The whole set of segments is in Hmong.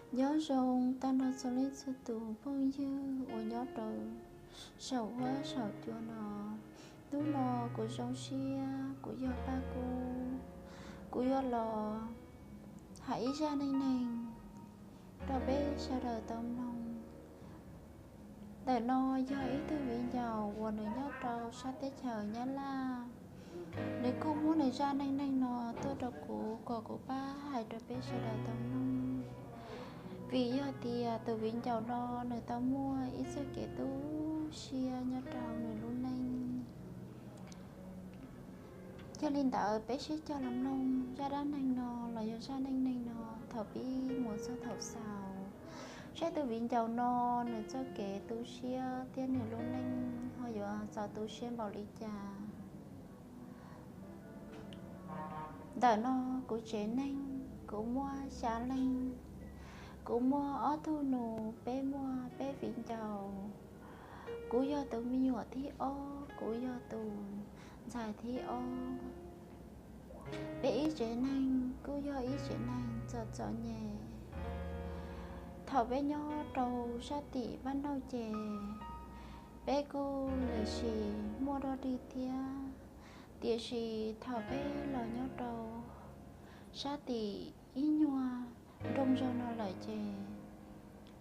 Nyob zoo tag nrho txhua leej txhua tus phooj ywg uas nyob rau saum huab saum cua no. Hnub no kuv zoo siab kuv yog Paj Kub, kuv yuav los hais ib zaj neej neeg rau peb sawv daws tau mloog. Ntawm no yog ib tug viv ncaus uas nws nyob rau sab teb chaws Nyab Laj. Nws kuj muab nws zaj neej neeg no tuaj rau kuv kom kuv pab hais rau peb sawv daws tau mloog. Vim yog tias tus viv ncaus no nws tau muaj ib txoj kev tu siab nyob rau nws lub neej. Yog li ntawd peb sib cog los mloog zaj dab neeg no los yog zaj neej neeg no thaum pib mus txog thaum xaus, saib tus viv ncaus no nws txoj kev tu siab thiab nws lub neej ho yuav txaus tu siab npaum li cas. Ntawm no kuv tsev neeg kuv muaj xya leej. Kuv muaj ob tug nus, peb muaj peb viv ncaus. Kuv yog tus me nyuam thib ob, kuv yog tus ntxhais thib ob. Peb ib tsev neeg kuj yog ib tsev neeg txom txom nyem. Thaum peb nyob rau sab tim Vaj Nauj ces peb kuj lwm sim muaj dog dig thiab, tiam sis thaum peb los nyob rau sab tim ib nyuag nroog zog no lawm ces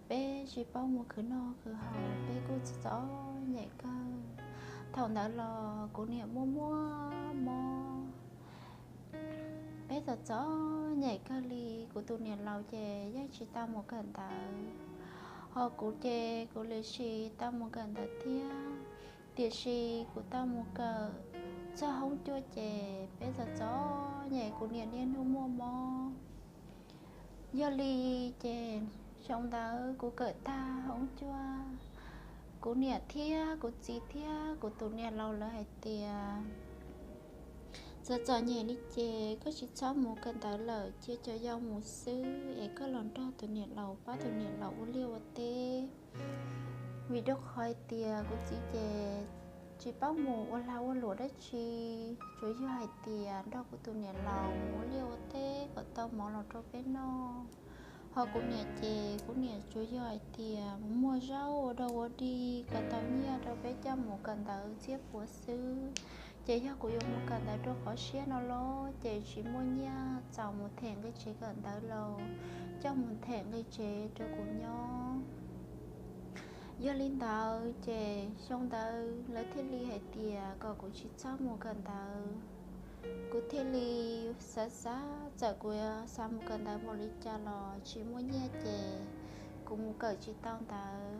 peb tsis paub mus khwv noj khwv haus, peb kuj txom nyem kawg. Thaum ntawd los kuv niam muaj muaj mob, peb txom txom nyem kawg li. Kuv tus niam laus ces yeej tsis tau mus kawm ntawv, ho kuv ces kuv lwm sim tau mus kawm ntawv thiab, tiam sis kuv tau mus kawm txog hoob cuaj ces peb txom txom nyem, kuv niam niaj hnub muaj mob. Yog li ces xyoo ntawd kuv kawm tag hoob cuaj, kuv niam thiab kuv txiv thiab kuv tus niam laus lawv hais tias, txom txom nyem li ces koj tsis txhob mus kawm ntawv lawm, cia cov yau mus xwb es koj los nrog tus niam laus pab tus niam laus ua liaj ua teb. Vim rau qhov hais tias kuv txiv ces tsis paub mus ua lag ua luam dab tsi, tsuas yog hais tias nrog kuv tus niam laus mus ua liaj ua teb kom tau mov los rau peb noj. Ho kuv niam ces kuv niam tsuas yog hais tias mus muag zaub ua dog ua dig kom tau nyiaj rau peb coj mus kawm ntawv txhiab puav xwb. Ces yog kuv yuav mus kawm ntawv rau qhov siab no los ces tsis muaj nyiaj txaus mus them nqi tsev kawm ntawv los coj mus them nqi tsev rau kuv nyob. Yog li ntawd ces xyoo ntawd lawv thiaj li hais tias kom kuv tsis txhob mus kawm ntawv. Kuv thiaj li xav xav, txawm kuv xav mus kawm ntawv npaum li cas los tsis muaj nyiaj ces kuv mus kawm tsis tau ntawv.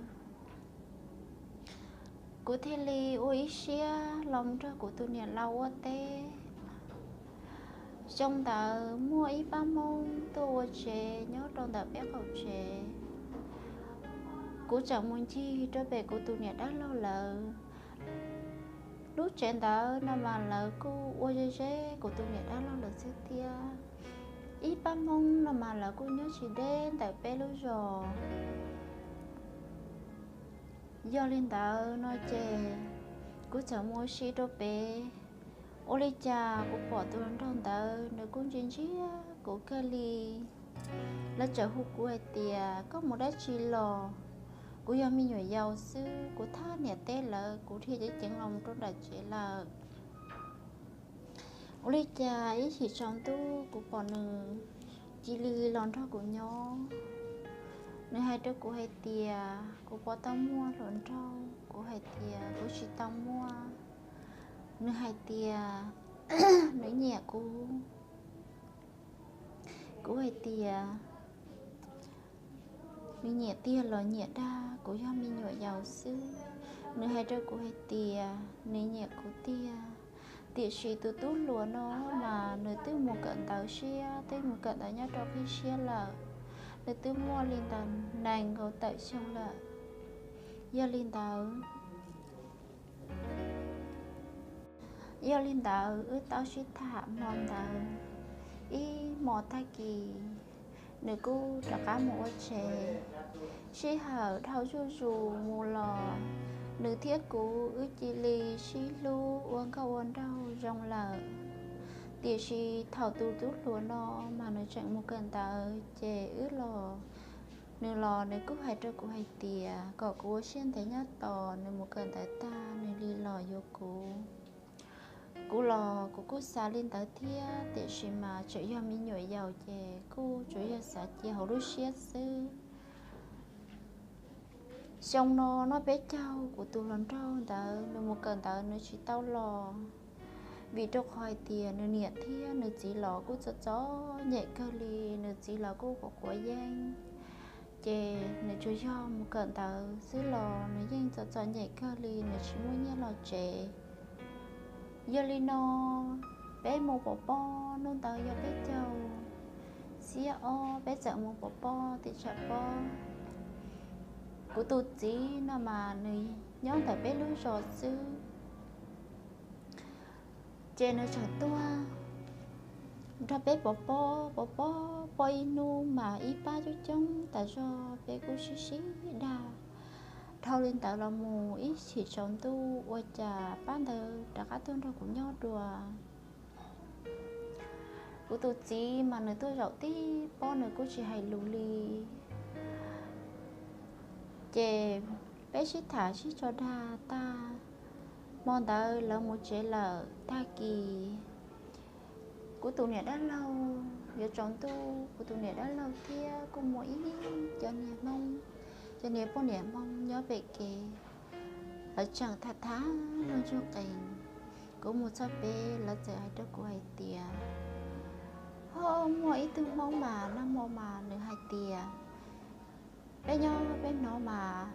Kuv thiaj li ua ib siab los nrog kuv tus niam laus ua teb. Xyoo ntawd muaj ib pab Hmoob tuaj ua tsev nyob rau ntawm peb qaum tsev. Kuv tseem mus ncig rau pem kuv tus niam dab laug lawv. Lub tsev ntawd no mas lawv kuj ua ze ze kuv tus niam dab laug lawv xwb thiab. Ib pab Hmoob no mas lawv kuj nyob tsis deb ntawm peb lub zos. Yog li ntawd no ces kuv txawm mus ua si rau pem. Ua li cas kuv pom tus hluas nraug ntawd nws kuj ntsia ntsia kuv kawg li. Lawv txawm hu kuv hais tias, koj mus dab tsi los? Kuv yog me nyuam yaus xwb, kuv thaj niam teb lawv, kuv dhia ceev ceev los mus rau nram tsev lawm. Ua li cas ib chim tsaus ntuj kuv pom nws cia li los nrog kuv nyob. Nws hais rau kuv hais tias, kuv puas tau muaj hluas nraug? Kuv hais tias kuv tsis tau muaj. Nws hais tias nws nyiam kuv. Kuv hais tias, nws nyiam tiag los nyiam dag, kuv yog me nyuam yaus xwb. Nws hais rau kuv hais tias nws nyiam kuv tiag, tiam sis tus tub hluas no mas nws twb mus kawm ntawv siab, twb mus kawm ntawv nyob rau qib siab lawm, nws twb muaj li ntawm nees nkaum tawm xyoo lawm. Yog li ntawd, yog li ntawd wb tau sib tham hmo ntawd, ib hmos tag kis nws kuj rov qab mus ua tsev. Sij hawm dhau zuj zus mus los, nws thiab kuv wb cia li sib hlub ua nkauj ua nraug zoo lawm. Tiam sis thaum tus tub hluas no mas nws tseem mus kawm ntawv, ces wb los Nws los nws kuj hais rau kuv hais tias kom kuv ua siab ntev nyob tos nws mus kawm ntawv tag nws li los yuav kuv. Kuv los kuv kuj xav li ntawd thiab, tiam sis mas tseem yog me nyuam yaus ces kuj tsuas yog xav cia hauv lub siab xwb. Xyoo no noj peb caug kuv tus hluas nraug ntawd nws mus kawm ntawv nws tsis tau los, vim rau qhov hais tias nws niam thiab nws txiv los kuj txom txom nyem kawg li, nws txiv los kuj quav quav yeeb, ces nws tsuas yog mus kawm ntawv xwb los nws yeej txom txom nyem kawg li, nws tsis muaj nyiaj los tsev. Yog li no, peb mus pov pob, hnub ntawd yog peb caug xiab ob peb txawm mus pov pob tim tshav pob. Kuv tus txiv no mas nws nyob ntawm peb lub zos xwb, ces nws txawm tuaj nrog peb pov pob, pov pob pob ib hnub mas ib pab coob coob tas zog, peb kuj sib sib dag. Dhau li ntawd los mus ib chim tsaus ntuj ua cas pab ntawd rov qab tuaj nrog kuv nyob dua. Kuv tus txiv mas nws tuaj zaum tib pob nws kuj tsis hais lus li. Ces peb sib tham sib tso dag tag, hmo ntawd lawv mus tsev lawm. Tag kis kuv tus niam dab laug, yuav tsaus ntuj, kuv tus niam dab laug thiab kuj muaj ib cov niag Hmoob, cov niag poj niam Hmoob nyob pem kev, lawv tseem tham tham luag ntsuj qees. Kuv mus txog pem lawv txawm hais rau kuv hais tias, ho muaj ib tug Hmoob mas nag hmo mas nws hais tias, peb nyob peb hnov mas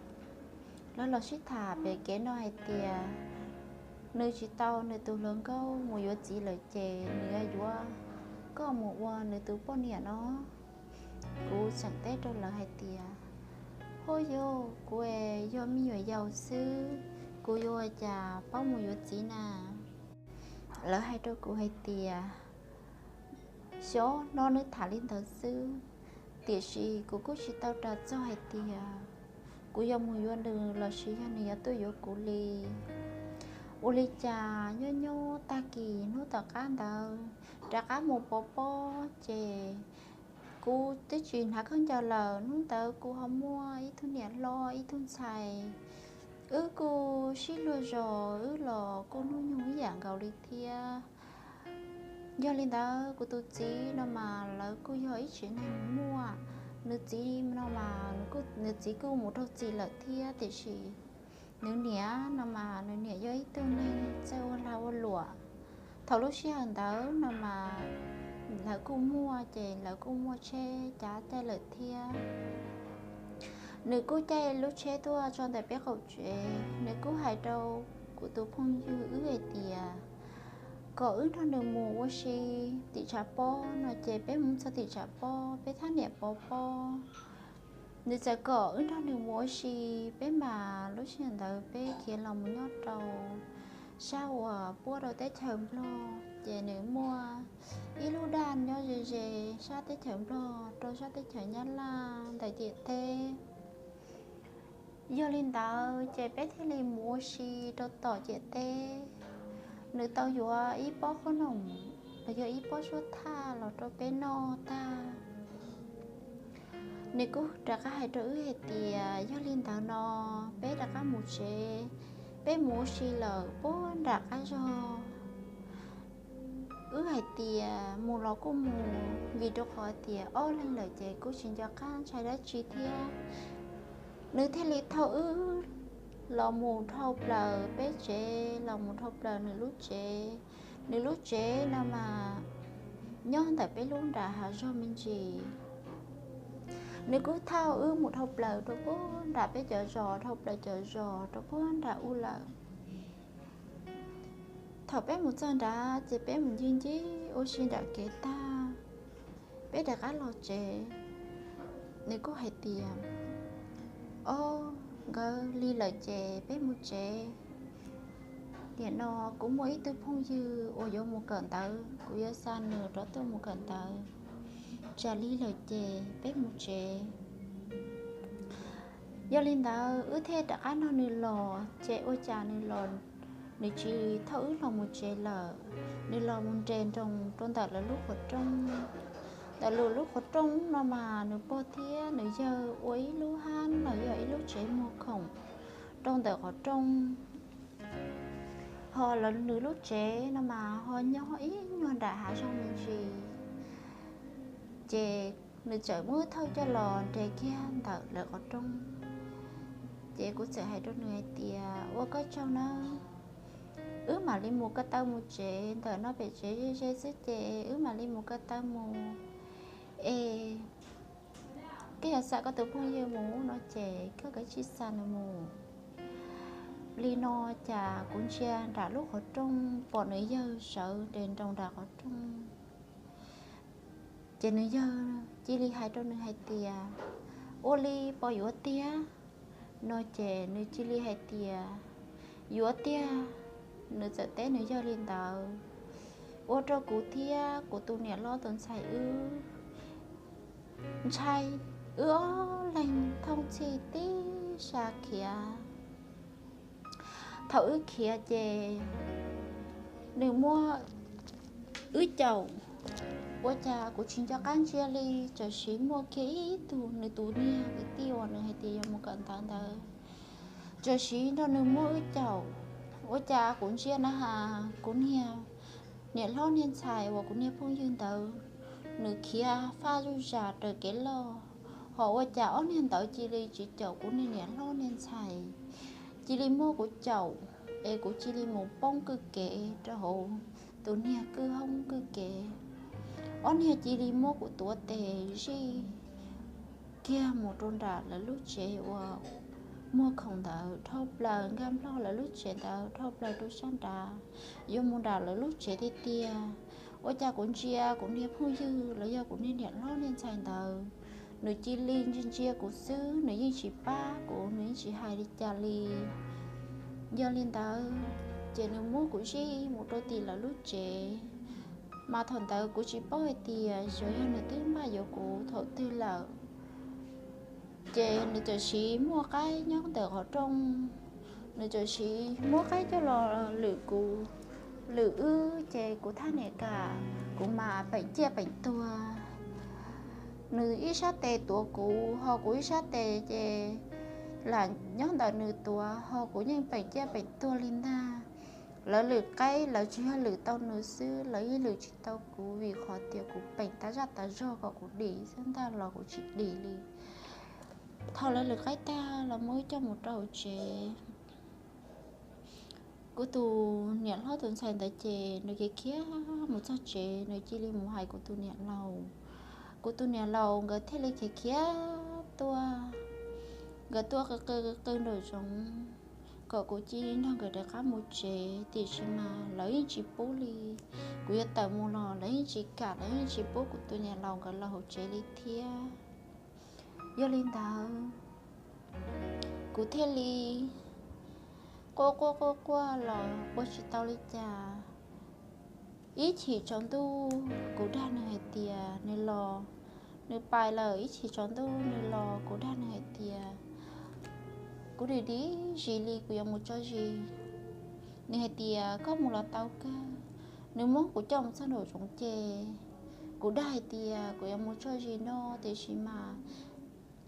lawv los sib tham pem kev no hais tias nws tsis tau nws tus hluas nkauj mus yuav txiv lawm ces nws yuav yuav koj mus ua nws tus poj niam no. Kuv tseem teb rau lawv hais tias, ho yog kuv yog me nyuam yaus xwb, kuv yuav ua cas paub mus yuav txiv na. Lawv hais rau kuv hais tias, xyov no nws tham li ntawd xwb, tiam sis kuv kuj tsis tau ras txog hais tias kuv yuav mus yuav nws lossis yog nws yuav tuaj yuav kuv li. Ua li cas nyob nyob tag kis hnub tom qab ntawd rov qab mus pov pob ces kuv twb tsis hnav khaub ncaws lawm. Hnub ntawd kuv ho muaj ib tug niam hlob ib tug ntxhais, wb kuj sib luag zos, wb los kuj hnub nyoog ib yam nkaus li thiab. Yog li ntawd kuv tus txiv no mas lawv kuj yog ib tsev neeg muaj, nws txiv no mas nws txiv kuj mus raug txim lawm thiab, tiam sis nws niam no mas nws niam yog ib tug neeg txawj ua lag ua luam. Thaum lub sij hawm ntawd no mas lawv kuj muaj, ces lawv kuj muaj tsheb cav caij lawm thiab. Nws kuj caij lub tsheb tuaj tso ntawm peb qaum tsev, nws kuj hais rau kuv tus phooj ywg wb hais tias kom wb nrog nws mus ua si tim tshav pob no, ces peb mus txog tim tshav pob peb thab niam pov pob. Nws txawm kom wb nrog nws mus ua si, peb mas lub sij hawm ntawd peb khiav los mus nyob rau sab uas puab rau teb chaws Nplog, ces nws muaj ib lub daj nyob ze ze sab teb chaws Nplog rau sab teb chaws Nyab Laj ntawm ciam teb. Yog li ntawd ces peb thiaj li mus ua si rau tom ciam teb. Nws tau yuav ib pob qhob noom los yog ib pob suab thaj los rau peb noj tag, nws kuj rov qab hais rau wb hais tias yog li ntawd no peb rov qab mus tsev, peb mus ua si lawm puag nram qab zog. Wb hais tias mus los kuj mus, vim rau qhov tias ob leeg lawm ces kuj tsis nco qab ntshai dab tsi thiab. Nws thiaj li thauj wb los mus dhau plaws peb tsev, los mus dhau plaws nws lub tsev. Nws lub tsev no mas nyob ntawm peb lub nram hav zog me ntsis. Nws kuj thauj wb mus dhau plaws rau puag nram peb cov zos, dhau plaws cov zos rau puag nram ub lawm. Thaum peb mus txog nrad ces peb mus ncig ncig ua si nram kev tag, peb rov qab los tsev. Nws kuj hais tias, o, nkawd lig lawm ces peb mus tsev. Nim no kuv muaj ib tug phooj ywg uas yuav mus kawm ntawv, kuv yuav xa nws rov tuaj mus kawm ntawv, tsam lig lawm ces peb mus tsev. Yog li ntawd wb thiaj rov qab nrog nws los, ces ua cas nws los, nws tsis thauj wb los mus tsev lawm, nws los mus nres nroos rau ntawm lawv lub qhov rooj. Ntawm lub qhov rooj no mas nws pog thiab nws yawg ua ib lub hab los yog ib lub tsev muag khoom rau ntawm qhov rooj. Ho nws lub tsev no mas ho nyob ib nyuag nram hav zoov me ntsis. Ces nws txawm muab thauj coj los nres kiag ntawm lawv qhov rooj. Ces kuv txawm hais rau nws hais tias, ua koj tsaug nawb, wb mam li mus ko taw mus tsev, ntawm no pem tsev ze ze xwb ces wb mam li mus ko taw mus es koj yuav xa koj tus phooj ywg mus no ces koj kav tsij xa nws mus. Li no ces kuv ntsia nram lub qhov rooj pom nws yawg sawv nres nroos nram qhov rooj. Ces nws yawg cia li hais rau nws hais tias, ua li puas yuav tiag? No ces nws cia li hais tias, yuav tiag. Nws txawm teb nws yawg li ntawd, ua rau kuv thiab kuv tus niam hlob tus ntxhais wb ntshai, wb ob leeg thooj txhij tib sab khiav. Thaum wb khiav ces nws muab wb caum, ua cas kuv tsis nco qab ntsia li, tam sim muaj kiag ib tug nws tus niag kwv tij uas nws hais tias yuav mus kawm ntawv ntawd, tam sim nrog nws muab wb caum. Ua cas kuv ntsia na has kuv niag niam hlob niag ntxhais uas kuv niag phooj ywg ntawd, nws khiav faj zuj zas raws kev loj, ho ua cas ob niag ntawd cia li tsis caum kuv niag niam hlob niag ntxhais, cia li muab kuv caum, es kuv cia li mus poob kwj kev rau hauv tus niag kwj hoob kwj kev. Ob niag cia li muab kuv tuav tes zij kiag mus rau nram lawv lub tsev uas muag khoom ntawd dhau plaws, nkag nplog lawv lub tsev ntawd dhau plaws rau sab nrad, yuav mus nram lawv lub tsev tiag tiag. Ua cas kuv ntsia kuv niag phooj ywg los yog kuv niag niam hlob niag ntxhais ntawd, nws cia li ntsia ntsia kuv xwb, nws yeej tsis pab kuv, nws yeej tsis hais li cas li. Yog li ntawd, ces nws muab kuv zij mus rau tim lawv lub tsev, mas thaum ntawd kuv tsis paub hais tias xyov yog nws twb npaj yuav kuv thaum twg lawm. Ces nws tam sim muaj qaib nyob ntawm qhov rooj, nws tam sim muab qaib coj los lwm kuv, lwm wb, ces kuv thaj niam kam kuv mas peem ciaj peem tuag. Nws ib sab tes tuav kuv, ho kuv ib sab tes ces lam nyob ntawm nws tuav, ho kuv yeej peem ciaj peem tuag li ntag. Lawv lwm qaib lawv tsis yog lwm tau nws xwb, lawv yeej lwm tsis tau kuv, vim qhov tias kuv peem tas zaj tas zog kom kuv dim xwb ntag los kuv tsis dim li. Thaum lawv lwm qaib tag los muab wb coj mus rau hauv tsev. Kuv tus niam hlob tus ntxhais ntawd ces nws khiav khiav mus txog tsev, nws cia li mus hais kuv tus niam laus. Kuv tus niam laus nkawd thiaj li khiav khiav tuaj, nkawd tuaj qw qw qw qw nraum zoov kom kuv cia li nrog nkawd rov qab mus tsev, tiam sis mas lawv yeej tsis pub li. Kuv yuav tawm mus los lawv yeej tsis kam, lawv yeej tsis pub kuv tus niam laus nkawd los hauv tsev li thiab. Yog li ntawd, kuv thiaj li quaj quaj quaj quaj los ua tsis tau li cas. Ib chim tsaus ntuj kuv dag nws hais tias nws los, nws pais lawm, ib chim tsaus ntuj nws los kuv dag nws hais tias kuv dim dim zis li kuv yuav mus tso zis. Nws hais tias koj mus los tau kawg. Nws muab kuv coj mus txog nraum zoov ces kuv dag hais tias kuv yuav mus tso zis no, tiam sis mas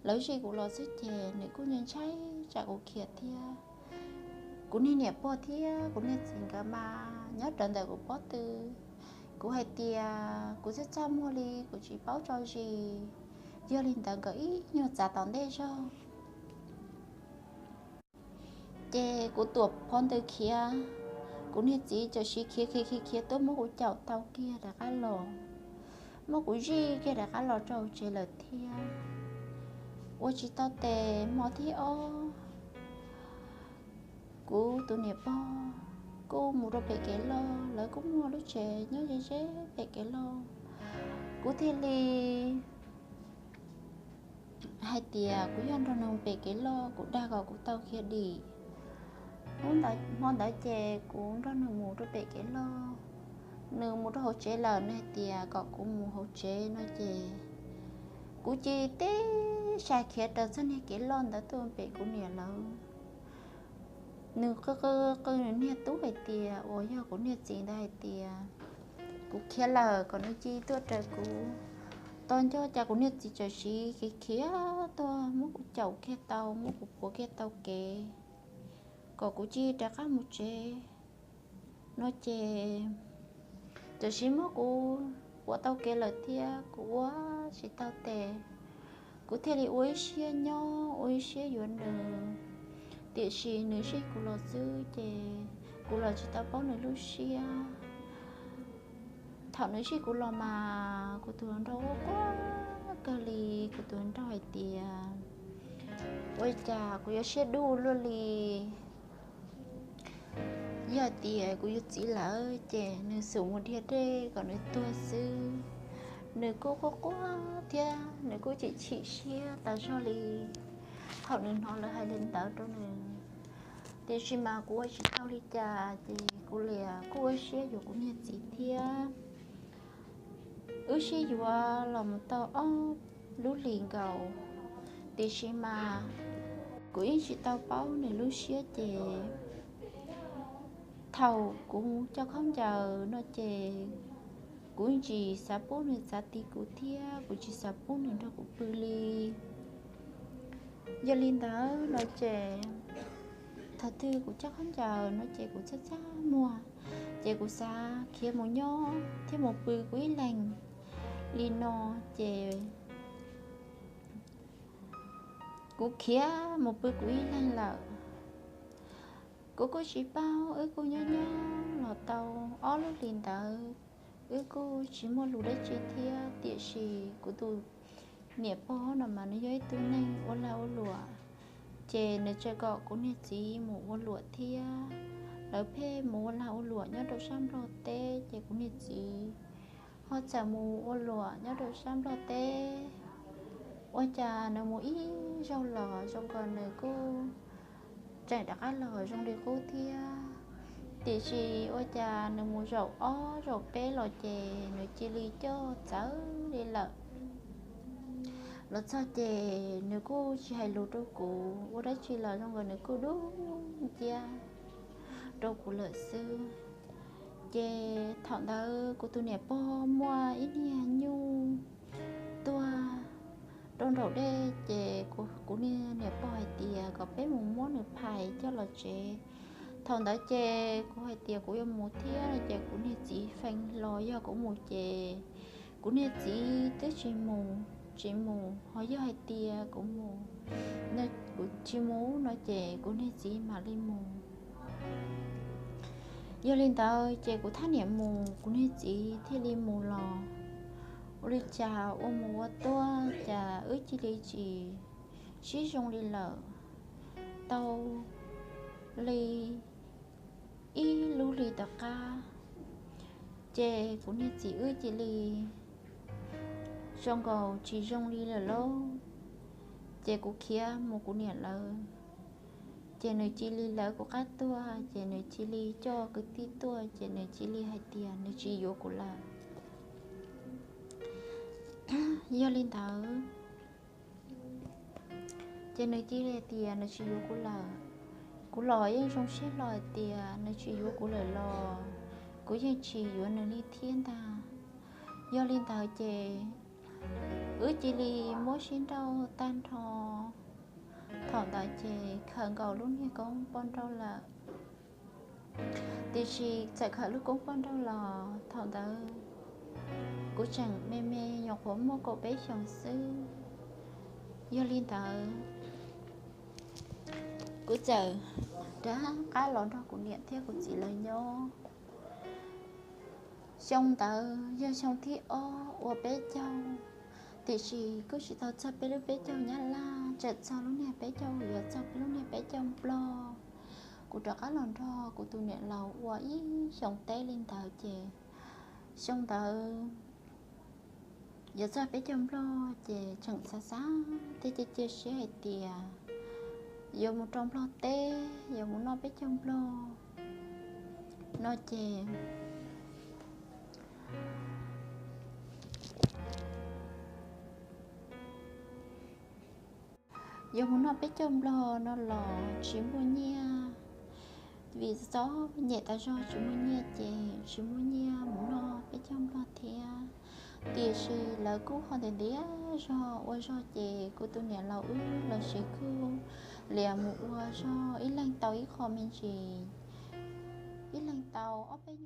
lawv zij kuv los xwb ces nws kuj ntshai ntshai tsam kuv khiav thiab. Kuv niag niam pog thiab kuv niag txiv nkawd mas nyob rawv ntawm kuv pob tw. Kuv hais tias kuv txaj txaj muag li kuv tsis paub tso zis. Yog li ntawd nkawd ib nyuag txav tom ntej zog. Ces kuv tuam phov ntws khiav, kuv niag txiv tam sim khiav khiav khiav khiav tuaj muab kuv caum tau kiag rov qab los, muab kuv zij kiag rov qab los rau tsev lawm thiab. Ua tsis tau tes hmo thib ob, kuv tus niam pog kuj mus rau pem kev loj, lawv kuj muaj lub tsev nyob ze ze pem kev loj. Kuv thiaj li hais tias kuv yog nrog nws pem kev loj, kuv dag kom kuv tau khiav dim. Hnub ntawd, hmo ntawd ces kuv nrog nws mus rau pem kev loj. Nws mus rau hauv tsev lawm, nws hais tias kom kuv mus hauv tsev no ces kuv cia li tib sai khiav raws txoj niag kev loj ntawd tuaj pem kuv niam lawv. Nws qw qw qw nws niag tub hais tias, uas yog kuv niag txiv ntawd hais tias kuv khiav lawm kom nws cia li tuaj raws kuv. Tau nco cas kuv niag txiv txawm siv khiav khiav tuaj muab kuv caum kiag tau, muab kuv puav kiag tau kev kom kuv cia li rov qab mus tsev no ces txawm siv muab kuv puav tau kev lawm thiab kuv ua tsis tau tes. Kuv thiaj li ua ib siab nyob ua ib siab yuav nws, tiam sis nws zij kuv los xwb ces kuv los tsis tau paub nws lub siab. Thaum nws zij kuv los mas kuv tus hluas nraug quaj quaj kawg li, kuv tus hluas nraug hais tias ua cas kuv yuav siab dub luaj li. Yog tias kuv yuav txiv lawm ces nws xum mus dhia dej kom nws tuag xwb. Nws kuj quaj quaj thiab nws kuj chim chim siab tas zog li thaum nws hnov lawv hais li ntawd rau nws. Tiam sis mas kuv ua tsis tau li cas ces kuv li kuj ua siab yuav kuv niag txiv thiab. Wb sib yuav los mus tau ob lub hlis nkaus, tiam sis mas kuv yeej tsis tau paub nws lub siab ces thaum kuv coj khaub ncaws no ces kuv tsis xav pub nws txav ti kuv thiab kuv tsis xav pub nws nrog kuv pw li. Yog li ntawd no ces thaum twg kuv coj khaub ncaws no ces kuv txaj txaj muag, ces kuv xav khiav mus nyob thiab mus pw kuv ib leeg li no ces kuv khiav mus pw kuv ib leeg lawm. Kuv kuj tsis paub, wb kuj nyob nyob los tau ob lub hlis ntawd, wb kuj tsis muaj lus dab tsi thiab, tiam sis kuv tus niam pog no mas nws yog ib tug neeg ua lag ua luam, ces nws tseem kom kuv niag txiv mus ua luam thiab. Lawv pheej mus ua lag ua luam nyob rau sab Nplog teb, ces kuv niag txiv ho txawm mus ua luam nyob rau sab Nplog teb. Ua cas nws mus ib zaug los zoo nkaus nws kuj tseem rov qab los zoo li qub thiab. Tiam sis ua cas nws mus zaum ob zaum peb los ces nws cia li coj txawv li lawm. Los txog ces nws kuj tsis hais lus rau kuv, ua dab tsi los zoo nkaus nws kuj dub nciab rau kuv lawm xwb. Ces thaum ntawd kuv tus niam pog muaj ib niag nyuj tuag rau nraum dej, ces kuv niag niam pog hais tias kom peb mus muab nws phais coj los tsev. Thaum ntawd ces kuv hais tias kuv yuav mus thiab no ces kuv niag txiv feeb los yog kuv mus ces kuv niag txiv twb tsis mus, tsis mus, ho yog hais tias kuv mus, kuv tsis mus no ces kuv niag txiv mam li mus. Yog li ntawd ces kuv thaj niam mus, kuv niag txiv thiaj li mus los. Ua li cas ua mus ua tuaj cas wb cia li tsis sib zoo li lawm. Tau li ib lub hli tom qab, ces kuv niag txiv wb cia li zoo nkaus tsis zoo li lawm lauj. Ces kuv khiav mus kuv niam lawv, ces nws cia li lawv kuv qab tuaj, ces nws cia li coj kwv tij tuaj, ces nws cia li hais tias nws tsis yuav kuv lawm. Yog li ntawd, ces nws cia li hais tias nws tsis yuav kuv lawm. Kuv los yeej zoo siab hlo hais tias nws tsis yuav kuv lawm los kuv yeej tsis yuav nws li thiab ntag. Yog li ntawd ces wb cia li muab sib nrauj tag nrho. Thaum ntawd ces khawm nkaus lub niag koob poj nrauj lawm. Tiam sis txawm khawm lub koob poj nrauj los thaum ntawd kuv tseem me me, nyuam qhuav muaj kaum peb xyoos xwb. Yog li ntawd, kuv txawm rov qab los nrog kuv niam thiab kuv txiv lawv nyob. Xyoo ntawd yog xyoo thib ob ua peb caug, tiam sis kuj tsis tau txog peb lub peb caug Nyab Laj, tseem txog lub niag peb caug, yuav txog peb lub niag peb caug Nplog. Kuv rov qab los nrog kuv tus niam laus ua ib xyoo teb li ntawd ces xyoo ntawd yuav txog peb caug Nplog ces tseem xav xav thiab cia cia siab hais tias yuav mus rau Nplog teb, yuav mus noj peb caug Nplog no ces yuav mus noj peb caug Nplog no los tsis muaj nyiaj, vim txom nyem tas zog tsis muaj nyiaj ces tsis muaj nyiaj mus noj peb caug Nplog thiab. Tiam sis lawv kuj ho ntiav ntiav zog ua zog ces kuv tus niam laus wb los sis kuj liam mus ua zog ib leeg tau ib qho me ntsis, ib leeg tau ob peb